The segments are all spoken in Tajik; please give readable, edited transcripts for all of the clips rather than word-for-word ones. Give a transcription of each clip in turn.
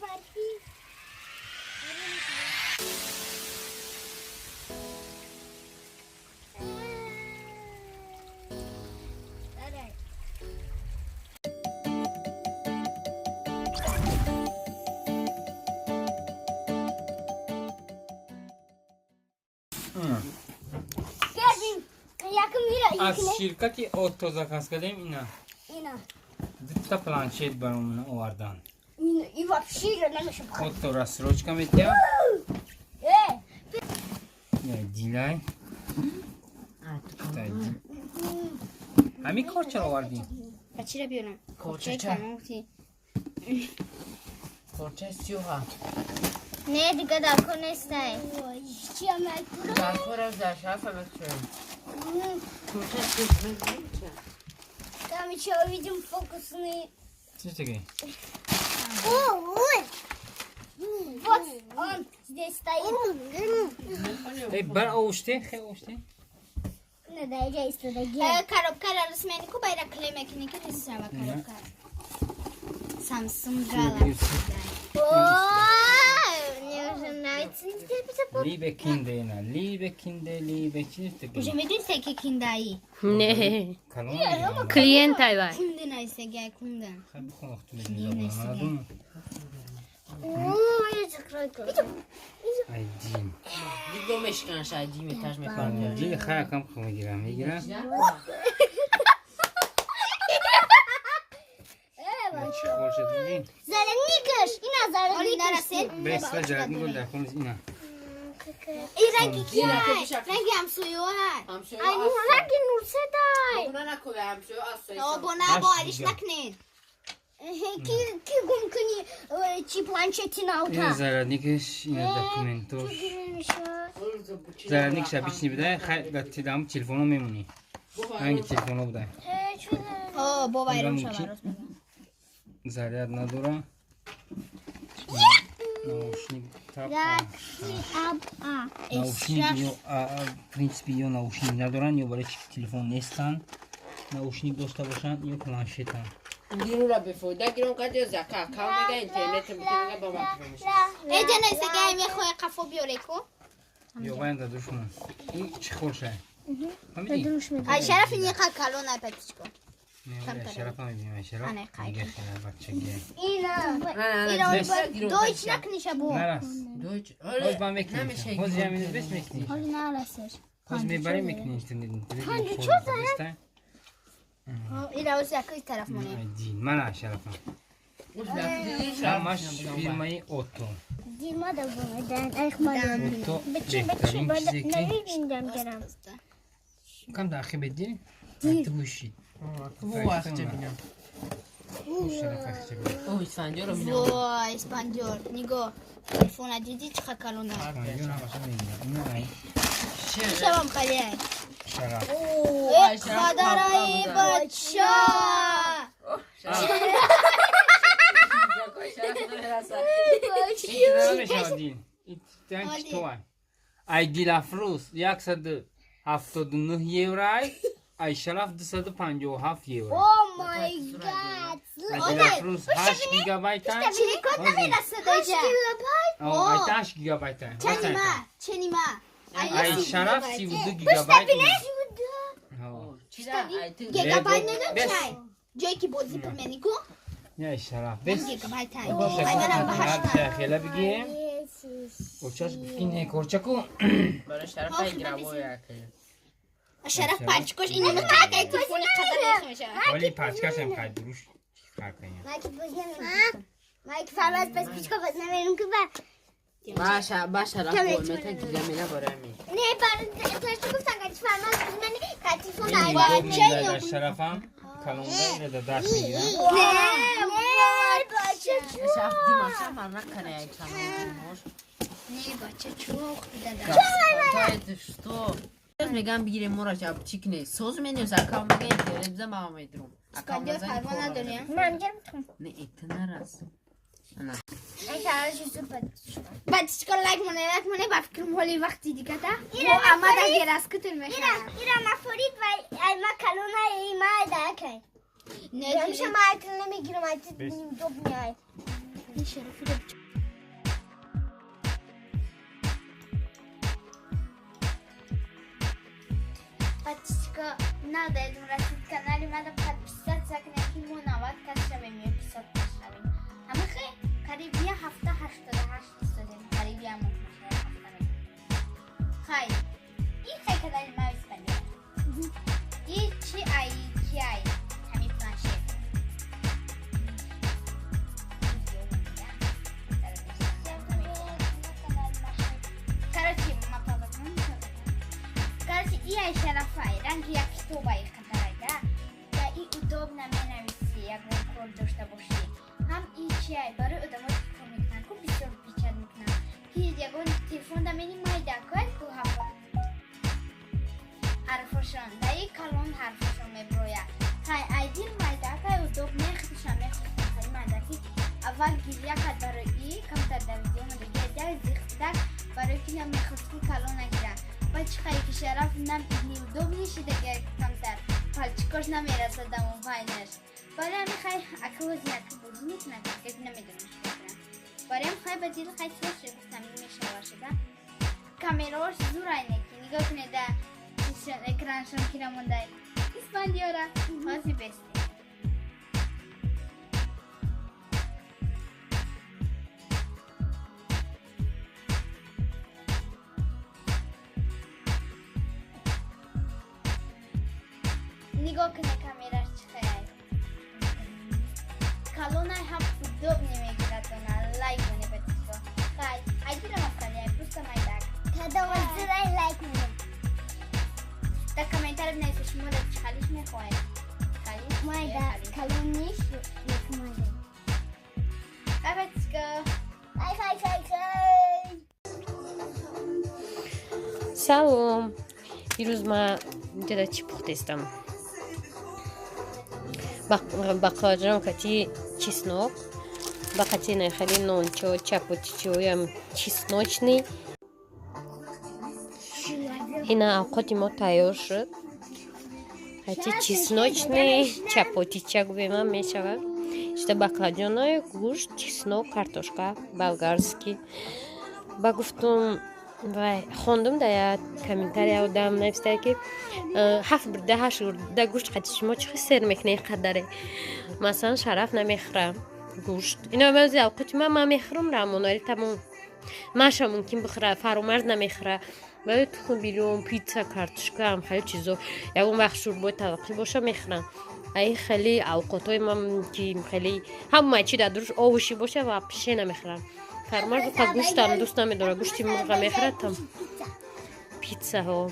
Барфи. Якум мира. Аз ширкати Отто заказ кардем ина. Ина. Дута планшет баромона овардан. Ина и вообще намеша. Отто рассрочка метия. Э! Дилай. Ҳамин кор чаро овардӣ? Ба чира биёрам? Корча. Корча сиёҳа. Не, дига дар кор нестай. Чия мекунам? Дар кор аст, дар шафа мекушоем. Корча сиёҳ. Там еще увидим фокусные. Чӣ таги? Ой! Вот он здесь стоит. Эй, бар овуште, хе овуште. Не, да, я истодаги. Коробка ра рус мени ку байра клей мекунӣ ки рис шава коробка. Samsung Galaxy. Ой, мне уже нравится. Liebe Kinder, ина, liebe Kinder, liebe чӣ таги? Уже медонисте ки киндаи? Не. Калон. Клиент ай вай. Кунда нависаги ай кунда. Хай бихон вақту медонӣ забона. Ой, я закрою. Ай дин. Дидо мешканаш, ай ди метаж мепард. Дил хай кам хо мегирам, мегирам. Чӣ хор шуд дидӣ? Зеленикаш, ина Оли зеленикаш. нарасед? Бес ва ҷарадни гул дар кун ина. И ранги кияй? Ранги ҳамсоёай. Ай, ну ранги нурседай. Обона бо алиш накунед. Ки гум кунӣ чи планшети Ина наута? зарадникаш, ина документош. Зарадникш обычный будай, хай дар дам телефоно мемонӣ. Ранги телефоно будай. О, бо вайрон Ира шава мумкин. рост мегӯям. Заряд надора. Наушник тап. Наушник ё в принципе ё наушник надоранд, ё барои чи телефон нестанд. Наушник дошта бошанд ё планшетанд. Гирура бефоида гирон кард ё зака. Кав мега интернет мега ба ма меша. Эҷа нависаги ай мехоҳе қафо биёре ку? Ё ваям да душман. Ин чӣ хор шай? Фаҳмидӣ? Ай шараф ин яқа калон ай патичко. Не, оля шарафа мебинем, ай шараф. Ане, қай. Дига хела бачагия. Ина. Ира оли Бес. бо дойч накуниша бо. Нарас. Дойч. Ҳоз ман мекунем. Ҳоз ямин бес мекунем. Ҳоли нарасеш. Ҳоз мебарем мекунем интернет. Панҷу чор Интернет. Ира ози якои тараф монем. Ай дин, мана шарафа. Ҳамаш фирмаи Отто. Дима да бомадан. Ай хмадан. Отто Бачи, бачи, беҳтарин бада. чизе ки Навидиндам гирам. кам дар ахи бедил? Ту гӯшид. Шарафа хича бин. О, Исфандиёро бинам. Вой, Испандиёр, нигоҳ. Телефона диди чӣ қа калон аст. Панҷо ҳамаша мебинам. Ина ай Шавам хали ай. шараф. Э, қадараи бача! Намешавад дин. Ин китоб. Ай Дилафрӯз 179 евро ай шараф 257 евро. Oh my God. Ай Дилафрӯз 8 гигабайт ай. Чирикот намерасад эҷа. О, ай 8 гигабайт ай. Чанима, ченима. Ай шараф 32 гигабайт. Ҳо. Гигабайт недон Бес. чай. Ҷое ки бозӣ пур мени ку? Не ай шараф. Бес. Гигабайт ай. Ай манам ба ҳашта. Хела бигем. Корчаш гуфт ки не корчаку. Барои шараф гиравоя. Шараф пачкош ин миқак ай телефони қадар ях мешавад. Вали пачкашам хай дуруш хар кунем. Майки боз намерам. Майки фармаз пас пичка боз намерам ки ба. Баша, ба шараф мета гирамена барои ми. Не, бар ташто гуфтан ки фармаз боз мани ка телефон Ин ай. нигоҳ дар шарафам калонда ира да даст мегирам. Не, не, бача чу. Шараф димаша мар накане ай чанон. Не, бача чух дада. Это что? Мегам бигирем мора чап чикне. Соз меню закав мега интернет за мама медрум. Испандиёр парво надорем. Мам ҷам. Не, это нарас. Ана. Ай шараф супер. Патичко лайк моне, лайк моне, ба фикрам ҳоли вақти дигата. Ира Мо амада гераскутун Ира, мешавад. ира мафорид ва ай ма калона ай ма да кай. Не, Ҳамеша ма акл намегирам, ай ти Бес. удобный ай. шараф Подписчика надо расид канали мада подписаться кунед, ки мо 90 кас шавем ё ки 100 кас шавем. Ҳамихе қариб я ҳафта 88 истодем, қариб я моҳ мешавад ҳафта мегӯем. Хай, ин хай канали ма Испания. И чи ай, чи ай, ҳами планшет. Короче, ма пауза кунам. Короче, и ай шарафай, ранги як китобаи қадарай, да? Да и удобно менависи, ягон кор дошта бошӣ. Ҳам и чи ай, барои одамое ки кор мекунанд, ку бисёр печать мекунанд. Ки ягон телефонда мени майда кӯ ку ҳарфошон, да и калон ҳарфошон меброяд. Хай, айдил майда кай удобно, худшам мехостам хай майда ки аввал гиря кард барои и камтар дар видео мондагӣ зихдак барои ки намехост ки калон нагирад. Баъд чи хай ки шараф нам неудобный шидаги камтар пальчикош намерасад дамо байнаш. Барои ҳамин хай аквози як бозӣ мекунад, як намедонам чӣ мекунад. Барои ҳам хай ба дил хай соз шуд, гуфтам мешава шуда. Камераош зур айне ки нигоҳ кунед да чизшон экраншон кира мондай. Испандиёра ҳози бести. Нигоҳ кунед камераш чӣ хел. Калонай ҳам удобно мегирад она лайк кунед подписчико. Хай, айдира масалия, просто майдак. Кадом лайк кунед. Дар комментарий бинависед шумо дар чӣ халиш мехоҳед. Халиш? Майда калониш як майда. Хай, подписчико. Хай хай хай хай. Салом. Дирӯз ма инҷода чӣ пухтестам? Баклажан кати чеснок, ба кати нахали нончо, чапотичоям чесночный. Ина авқоти мо тайёр шуд. Кати чесночный чапотича гӯемам мешавад. Шида баклажаное, гӯшт, чеснок, картошка, болгарский. Ба гуфтум вай хондум да як комментария одам нависта ки ҳафт бурда ҳашт бурда гӯшт қати шумо чӣ сер мекунед қадаре. Масалан шараф намехӯрам гӯшт. Ино мавзи авқоти ман мехӯрам рамонари тамом. Маша мумкин бихӯра, фаромарз намехӯра. Барои тухм билён, питса, картошка ҳам хеле чизо. Ягон вақт шӯрбои таваққӣ боша мехӯрам. Ай хеле авқотҳои ман ки хеле ҳама чи дар дуруш овуши боша вообще намехӯрам. Фаромарз та гӯштам дӯст намедорад, гӯшти мурға мехӯрад там. Питсаҳо.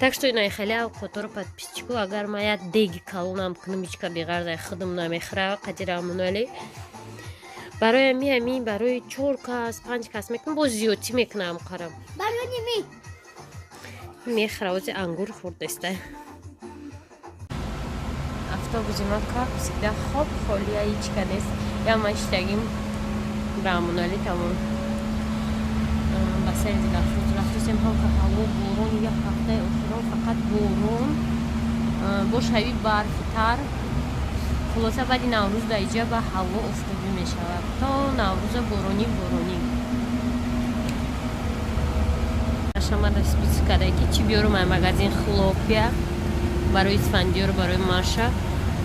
Так что ина хеле авқотҳоро подписчику агар ман як деги калонам кунам ҳичка беғарз ай худам намехӯра қади рамонали. Барои ами ами барои чор кас, панҷ кас мекунам, боз зиёдтӣ мекунам қарам. Барои ми? Мехӯра, ози ангур хӯрдаста. Автобуси ма как всегда хоб холия ҳичка нест. Я ман шитагим рамонали тамом. Ба сари дилафрӯз рафтусем ҳам ка ҳаво борон, як ҳафтаи охирон фақат борон, бо шави барфтар. Хулоса баъди Наврӯз дар иҷа ба ҳаво офтобӣ мешавад. То Наврӯза боронӣ боронӣ. Ашамада список карда ки чӣ биёрум ай магазин хлопья барои Исфандиёр, барои Маша,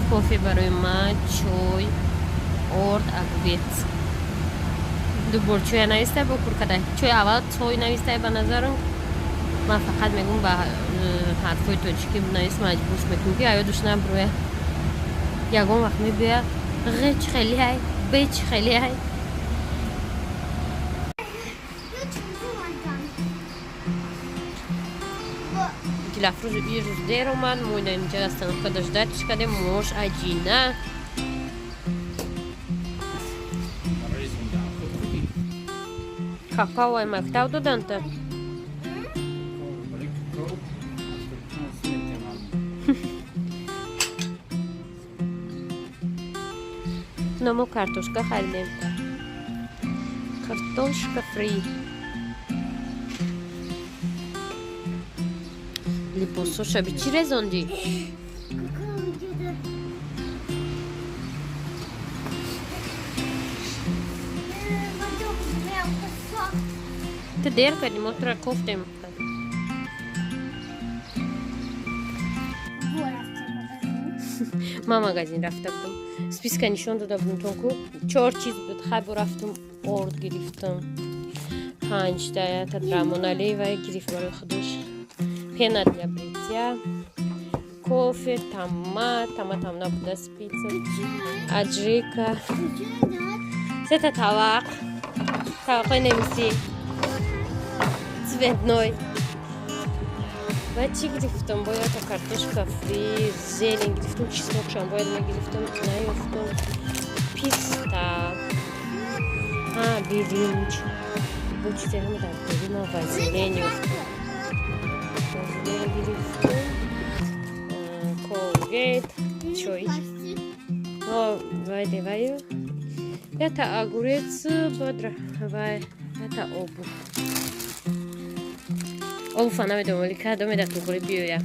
кофе барои ма, чой, орд, огурец. Ду бор чоя навистай бо кур када. Чой аввал чой навистай ба назарам. Ман фақат мегӯм ба ҳарфҳои тоҷикӣ навис маҷбур мекунем ки аёдуш наброя. Ягон вақт мебиёя ғ чӣ хеле ай, б чӣ хеле ай. Дилафрӯз ирӯз дер омад, мо ина инҷа остановка дождатиш кардем, мош аҷина. Какао ай мактаб доданта? Но мо картошка харидем. Картошка фри. Либосоша би чӣ резондӣ? Ту дер кардӣ, мо тура кофтем. Ман магазин рафта будам, списка нишон дода будам, ку чор чиз буд. Хай, бо рафтум, орд гирифтам панҷта, ята Рамоналиева гирифт барои худаш, пена для бритья, кофе, томат, томатам набуда, спица, аджика, сета тавақ, тавақҳои немисӣ цветной. Ва чӣ гирифтам? Бо ята картошка фри, зелень гирифтам, чеснокшам бояд мегирифтам, наёфтам, писта, биринҷ, бо чизе ҳама дар кори ма. Вазелин ёфтам, вазелин гирифтам, Колгейт, чой вай деваю, ята огурец, баъд вай ята обу. Обуфа намедонам, вале кадоме дар туғри биёя.